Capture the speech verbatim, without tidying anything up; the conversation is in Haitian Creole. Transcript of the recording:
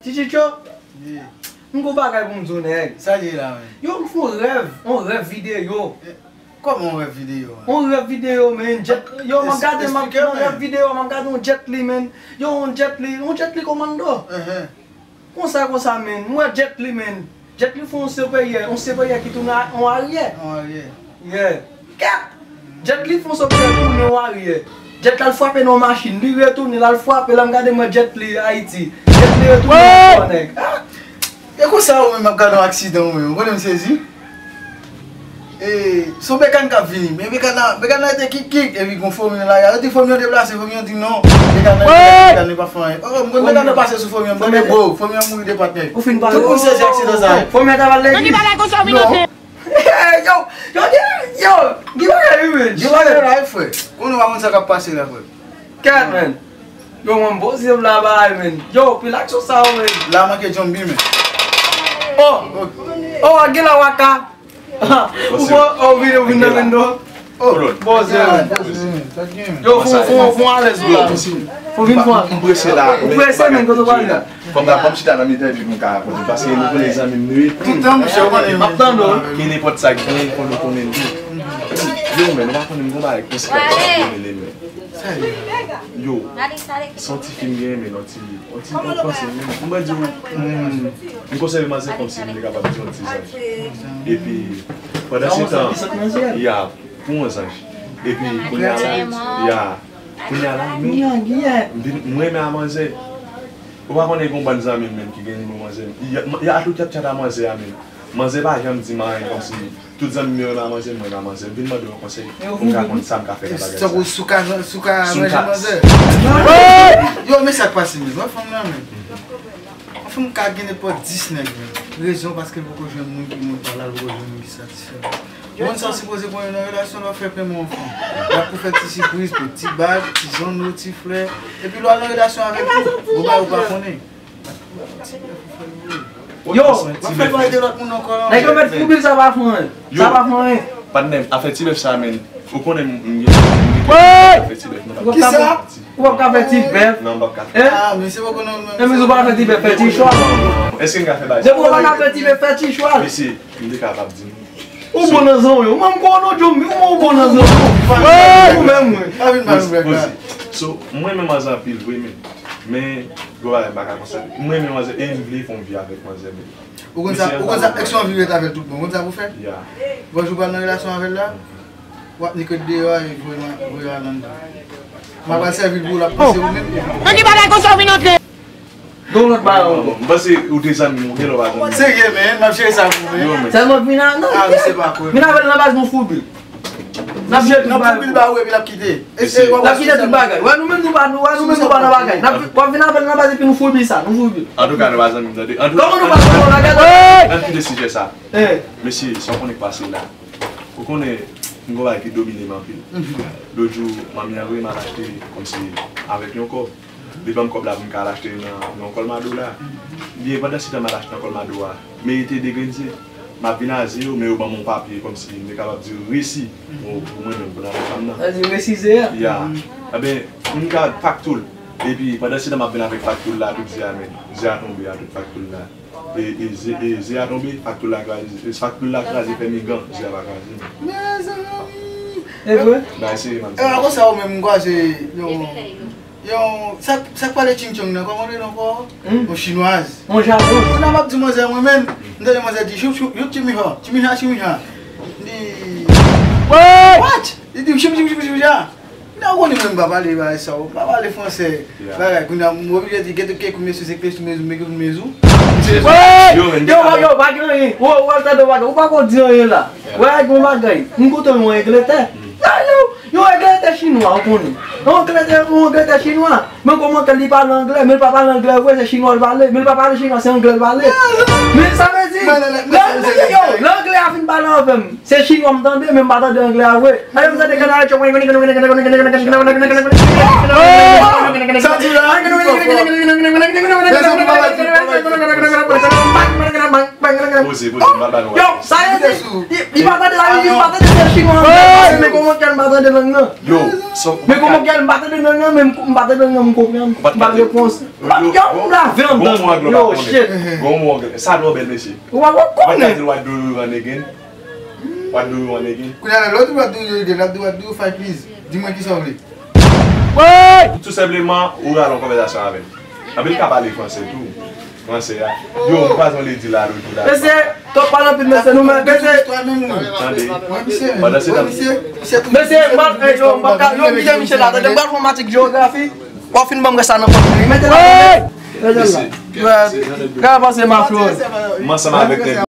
Titityo, m gon bagay pou m di w, nèg. Sa l ye la menm? Yo, m fè yon rèv, yon rèv videyo. Kòman yon rèv videyo, man? Yon rèv videyo, man. Jet, yo, m ap gade, m ap, yon rèv videyo, m ap gade yon Jet Li, man. Yo, yon Jet Li, yon Jet Li komando. Konsa, konsa, man. M wè Jet Li, man. Jet Li fè yon seperye, yon seperye ki tounen yon aryè. Yon aryè. Yeah. Kèt! Jet Li fè yon seperye tounen yon aryè. Jet la al frape nan yon machin, li retounen, l al frape, la m gade m wè Jet Li Ayiti. Jet Li retounen ankò, nèg. Ah! E konsa ou menm ap gade yon aksidan ou menm, ou konnen m sezi? E, se yon bekàn k ap vini, men bekàn nan, bekàn nan rete kik kik, epi gon fòmil la, y a di fòmil an deplase, fòmil an di non, bekàn nan rete kik, bekàn nan pa fè anyen. Oh, m konn bekàn nan pase sou fòmil an, m tande bro, fòmil an mouri de patnè. Ou fin pale. Tout moun sezi aksidan sa. Fòmil an ta pral legliz. Ki bagay konsa w vin antre? Yo, yo, yo, yo, gen bagay wi, men. Gen bagay la wi, frè. Konnen w pa konn sa k ap pase la, frè. Kèt, men. Yo, mwen, m poze m la, bay, men. Yo, pil aksyon sa yo, men. La manke Djombi, men. Oh! Oh, gen la waka. Ou bon, oh, vin, ou vin nan men do. Oh, poze, men. Yo, fon, fon, fon alèz, bro. Fon vin fon. M prese la. Ou prese, men, kote w prale la? Fò m ta, fò m chita nan mitan epi pou m ka rakonte. Paske nou konnen zanmi m nou ye. Tout tan, monchè, ou konnen. M ap tande w. Ki nenpòt sa k gen, fò nou konnen l tou. Yo, men, nou pa konnen m gon bagay konsa k ap mele, men. Yo, se yon ti fi m gen, men yon ti, yon ti, yon panse, men. M pral di w, m, m konsève manzè kòmsi m te kapab di yon ti zanj. Epi, pandan se tan, ya, pou yon zanj. Epi, kounye a la, ya, kounye a la, m, m vin, m renmen a manzè. Ou pa konnen gen yon bann zanmi m menm ki gen nimewo manzè. Y a, y a tout y ap tchat a manzè a menm. Manzè pa janm di m anyen kòmsi tout zanmi m yo renmen a manzè, m renmen a manzè. M vin mande yon konsèy pou m ka konn sa m ka fè nan bagay sa. Tankou si w ka, si w ka ranje manzè. Yo, men sa k pase menm. Wè fanm nan menm. Yon fanm ka gen nenpòt dis nèg menm. Rezon paske l poko jwenn moun ki moun pa la, l poko jwenn moun ki satisfè l. Moun sa w sipoze konnen nan relasyon lè w fè pèman yon fanm. Y ap pou fè ti sipriz, pou ti bag, ti zanno, ti flè. Epi lè w al nan relasyon avèk li, gon bagay ou pa konnen. Yo, w ap fè pale de lòt moun ankò. Nèg yo mèt foubi l, sa pa fè anyen. Sa pa fè anyen. Patnè m, afè ti bèf sa menm. Ou konnen m, m gen, m gen afè ti bèf. Kisa? Ou p ap ka fè ti bèf. Non, m p ap ka fè. Ah, men se poko non, non. E men ou pa fè ti bèf, fè ti chwal. Èske m ka fè bagay? Depi ou pa ka fè ti bèf, fè ti chwal. Mesye, m te kapab di nou. Ou bon nan zanmi, ou menm konnen w, Djombi, ou bon nan zanmi. Ou menm, wi. Pa vin mal, frè. So, mwen menm manzè anpil vre, men, men, gwo bagay m pa ka konsa. Mwen menm manzè, e m vle fè yon vi avèk manzè, men. Ou konn sa, ou konn sa, èske w anvi ret avè l tout bon, ou konn sa pou fè? Ya. Bon, jou w pral nan relasyon avè l la, w ap ni kot deyò a, e voye l, voye l al anndan. M ap al sèvi l pou l ap panse ou menm. Nan ki bagay konsa w vin antre? Gen yon lòt bagay ankò. M panse ou te zanmi m, ou gen lè w pa zanmi m. Serye, men, m ap jere sa pou ou, men. Sèlman vin a, non, vin avè l nan baz nou foubi. N ap jere tout bagay. Nan foubi l ba ou epi l ap kite. L ap kite tout bagay. Wè nou menm nou pa, nou, wè nou menm nou pa nan bagay. W ap vin avè l nan baz epi nou foubi sa, nou foubi. Antouka, nou pa zanmi m, tande. Kòman nou pa zanmi m, la gade? Ann kite sijè sa. Mesye, sa w konnen k pase la. Ou konnen, m gon bagay ki domine m anpil. Lòt jou, manmi an voye m al achte kòmsi avèk yon kòb. Li ban m kòb la pou m ka al achte nan, nan Kòlmado la. Byen, pandan se tan m al achte nan Kòlmado a, men li te degrenn ze. M ap vin a ze yo, men yo ban m yon papye kòmsi m te kapab di resi. Bon, pou mwen menm, pou nan fanm nan. Sa di resi ze a? Ya. Ebyen, m ka faktoul. Epi, pandan se tan m ap vin avèk faktoul la, tout ze a, men ze a tonbe a, tout faktoul la. E, e, ze, e, ze a tonbe, faktoul la kraze, e, faktoul la kraze, fèmen gan, ze a pa kraze. Mezanmi! E vre? Bagay serye, man. E, akoz sa ou menm, m kwaze yon, yon, sa, sa k pale ching chong nan, kòman l rele ankò? Yon chinwaz. Yon japon. Kounya m ap di manzè, mwen menm, m tande manzè di, chou, chou, chou, chimiha, chimiha, chimiha. M di, what? Li di, chim, chim, chim, chim, chim. Nan ou konnen mwen m pa pale bagay sa yo, m pa pale fransè. Bagay, kounye a m oblije di, gete ke kounye sou se ke sou mezou, meke kounye mezou. Yo, yo, pa gen anyen. Ou, ou al tande bagay, ou pa ko di anyen la. Wè, gen yon bagay, m koute yon Angletè. Yon Angletè chinwa, ou konnen. Yon Angletè, yon Angletè chinwa. Men kòman ke li pale anglè, men li pa pale anglè vre, se chinwa l pale. Men li pa pale chinwa, se anglè l pale. Men sa vle di, lè, yo, lè anglè a fin pale avè m, se chinwa m tande, men m pa tande anglè a vre. Alè m tande kanal. Sa di la. Poze, poze, m pral ba nou. Yo, sa vle di, li, li pa tande la, li pa tande sèl chinwa an, men kòman kè l pa tande lang nan? Yo, so, men kòman kè l pa tande lang nan, men m pa tande lang nan, m konprann, m pa repons. Yo, m lave anndan. Gon mo anglè pa konnen. Gon mo anglè. Sa dwe bèl mesye. Ou pa konnen. What do you want again? What do you want again? Kounye a la, lè w di what do you again, l ap di what do you fight please? Di mwen kisa w vle. Tou senpleman, ou rale yon konvèsasyon avè l. Anpil ka pale franse tou. Franse a. Yo, m kwaze yon lady la, lòt jou la. Mesye, twòp pale anpil, mesye, nou men, mesye. Tande. Pandan se tan. Mesye, m pa, eh, yo, m pa ka, yo, m kite misye la, tande, m pral fè yon matik jewografi. W ap fin ban m rès la nan pòt mwen. Mete la, tande. Mete la. Mesye. Gade panse mafyon. M ansanm avèk nèg